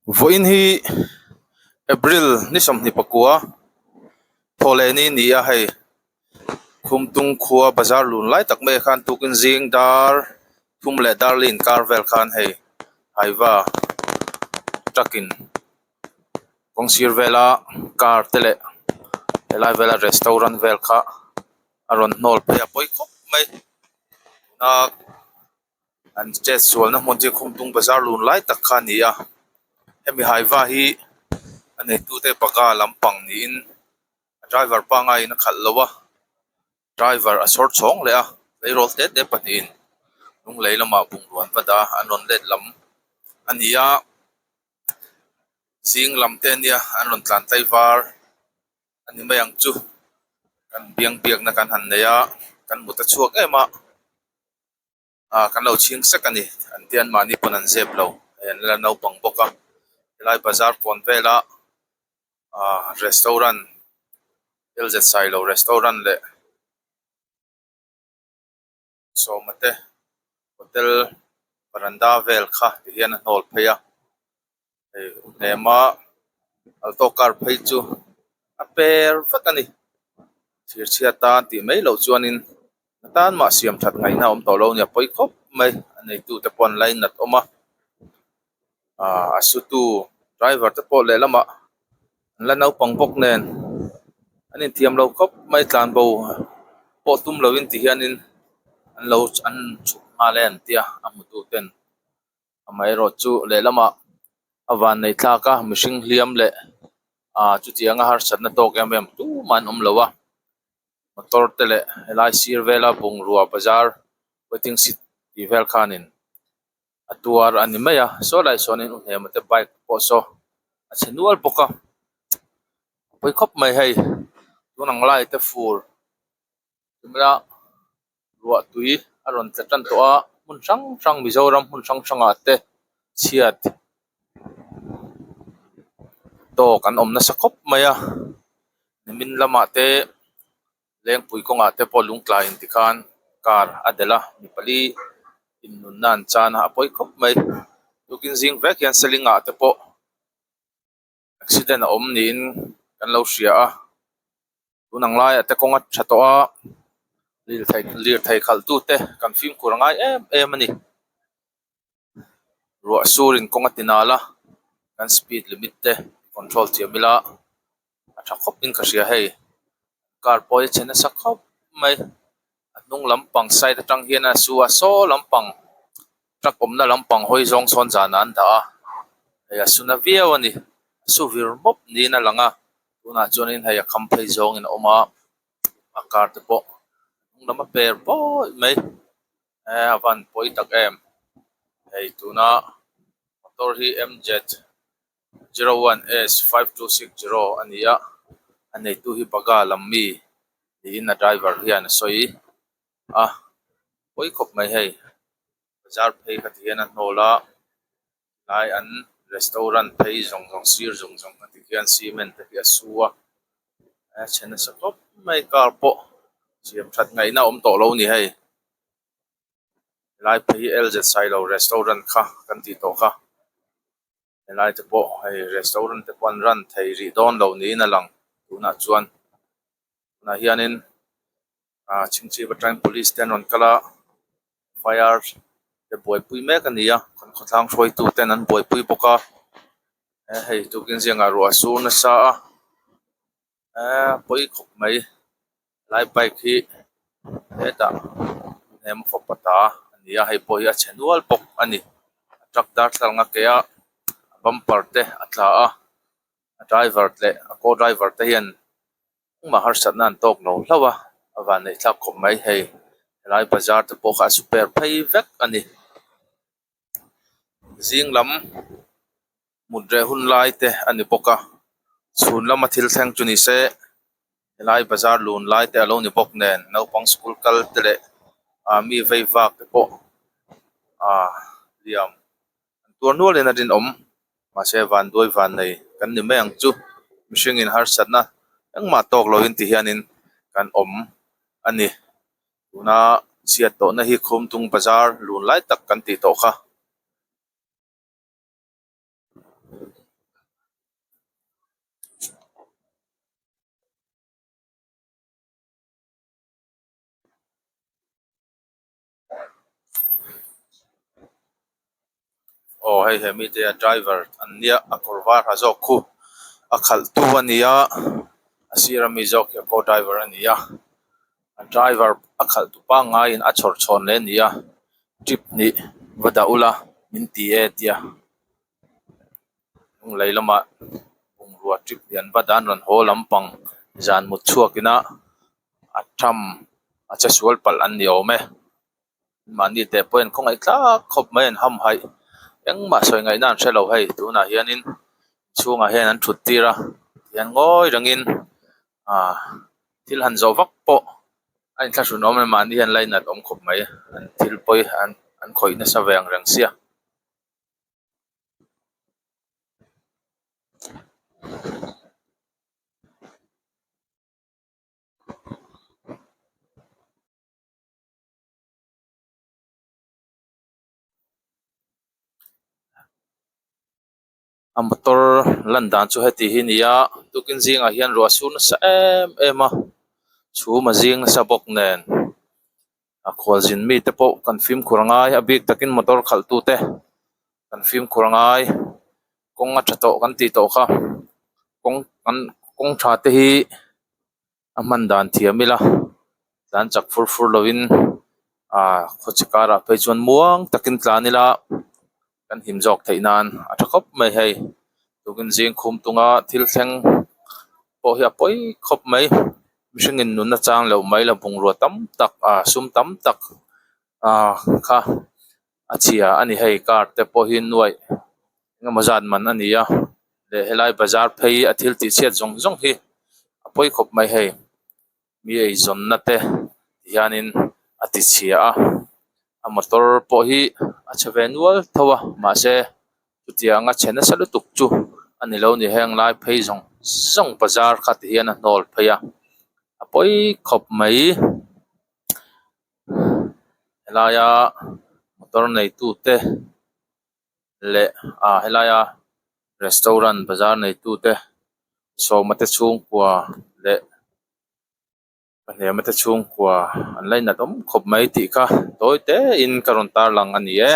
Vawiin hi April ni 24 thawhleh ni ni a hei Khumtung khua bazar lun lai tak mai ah khan tukin zing dar thum leh dar li inkar vel khan hei Hyva truck in kawng sir vela car te leh helai vela restaurant vel kha a rawn hnawl phei a pawi khawp mai tuna an chet sualna hmun chu Khumtung bazar lun lai tak kha a ni a hemi Hyva hi a neitute Baga lampang niin a driver pangaiin a khalh lo a driver a sawr chhawng leh a tleirawl te te pahnihin lunglei lamah bungrua an va dah a an rawn let lam a ni a zing lam te ania an rawn tlan tlaivar a ni mai ang chu kan biang biakna kan han nei a kan mut a chhuak em a. Ah kan lo chhing sek a ni an tia anmahni pawn an zep lo hei an la naupang bawk a helai bazar kawn vela ah restaurant L Z Sailo restaurant leh sawma te hotel varanda vel kha ti hian a hnawl phei a hei hnema alto car phei chu a per vek a ni thir chhiat tan tih mai loh chuanin a tan mah siam that ngaihna a awm tawh lo a nia pawi khawp mai a neitute pawh an lainat awm a ah a sutu driver te pawh lehlamah an la naupang bawk nen an inthiam lo khawp mai tlan bo pawh tum lovin ti hianin an lo an chhuk nghal e an tia a hmutu ten. Amaherawh chu lehlamah a van nei thlak a mihring hliam leh ah chutianga harsatna tawk em em tumah an awm lo a motor te leh helai sir vela bungrua bazar waiting seat tih vel khanin a tuar a ni mai a saw lai sawnin u hnema te bike pawh saw a chhe nual bawk a pawi khawp mai hei tun ang lai te fur tumna ruah tui a rawn tla tan tawh a hmun hrang hrang Mizoram hmun hrang hrangah te chhiat tawk an awm nasa khawp mai a nimin lamah te lengpui kawngah te pawh lungtlai in tikhan car a delh a mi pali in nunna an chan a a pawi khawp mai tukin zing vek hian seling ah te pawh accident a awm niin kan lo hria a tun ang laiah te kawng a tha tawh a lirthei lirthei khalh tu te kan fimkhur a ngai em em a ni ruah sur in kawng a ti nal a kan speed limit te control thiam ila a tha khawp in ka hria hei car pawh hi a chhe nasa khawp mai a hnung lampang side atang hian a su a saw lampang truck awmna lampang hawi zawng sawn zanah an dah a hei a su na viau a ni a su vir mawp niin a lang a tunah chuanin hei a kham phei zawngin a awm a a car te pawh hnung lam a per bawih mai eh a van pawi tak em hei tuna motor hi M Z 01 S 5260 a ni a a neitu hi Baga lam mi niin a driver hian a sawi a pawi khawp mai hei bazar phei kha ti hian a hnawl a tlai an restaurant phei zawng zawng sir zawng zawng kha ti khian cement te hi a su a a chhe nasa khawp mai car pawh siam that ngaihna a awm tawh lo a ni hei helai phei hi L Z Sailo restaurant kha kan tih tawh kha. Helai te pawh hei restaurant te pawh an run thei rih dawn lo niin a lang tunah chuan tunah hianin ah chhingchhip atangin police te an rawn kal a fire te buaipui mek a ni a kan khawtlang hruaitu ten an buaipui bawk a hei tukin zingah ruah a sur nasa a. Eee pawi khawp mai helai bike hi hetah hnem khawp a ta a ni a hei pawh hi a chhe nual bawk a ni a truck darthlalang a keh a a bumper te a tla a a driver leh a co driver te hian engmah harsatna an tawk lo hlauh a a vanneih thlak khawp mai hei helai bazar te pawh kha a super phei vek a ni zing lam. Mut reh hun lai te a ni bawk a chhun lama thil thleng chu ni se helai bazar lun lai te a lo ni bawk nen naupang school kal te leh ah mi vei vak te pawh ah liam an tuar nual in a rinawm mahse vanduai van nei kan ni mai ang chu mihring in harsatna engmah tawk lo in ti hian in kan awm a ni tuna chhiat tawhna hi Khumtung bazar lun lai tak kan tih tawh kha. Aw hei he mite a driver an nia a kawr var ha zawk khu a khalh tu a ni a a sir ami zawk hi a co driver a ni a a driver a khalh tu pangngaiin a chhawr chhawn leh a ni a trip hnih va dah ula min ti e tia lunglei lamah bungrua trip hnih an va dah an rawn haw lampang zan mut chhuak ina a tham a che sual palh an ni awm e. Mahni teh pawh hian khawngaih tlak khawp mai an hamhaih engmah sawi ngaihna an hrelo hei tunah hianin chhungah hian an thut tir a tihian ngawi rengin ah thil han zawh vak pawh a inthlahrun awm em mahni hian lainat awm khawp mai an thil pawi an an khawih nasa ve ang reng sia. A motor lan dan chu heti hi a ni a tukin zingah hian ruah a sur nasa em em a chhum a zing nasa bawk nen a khualzin mite pawh kan fimkhur a ngai a bik takin motor khalh tute kan fimkhur a ngai kawng a tha tawh kan tih tawh kha kawng an kawng tha te hi. A hman dan thiam ila tlan chak fur fur lovin ah khawchhe karah phei chuan muang takin tlan ila kan him zawk theih nan a tha khawp mai hei tukin zing khum tunga thil thleng pawh hi a pawi khawp mai mihringin nunna chang loh mai la bungrua tam tak ah sum tam tak ah kha a chhia a ni hei car te pawh hi nuaih engemaw zat man a ni a leh helai bazar phei a thil tih chhiat zawng zawng hi a pawi khawp mai hei mi eizawnna te ti hianin a ti chhia a a motor pawh hi a chhe ve nual tho a mahse chutiang a chhe nasa lutuk chu a ni lo ni heng lai phei zawng zawng bazar kha ti hian a hnawl phei a a pawi khawp mai. Helaia motor neitute leh ah helaia restaurant bazar neitute sawma te chhungkua leh pahniama te chhungkua an la inat awm khawp mai tih kha tawi te in ka rawn tarlang a ni e.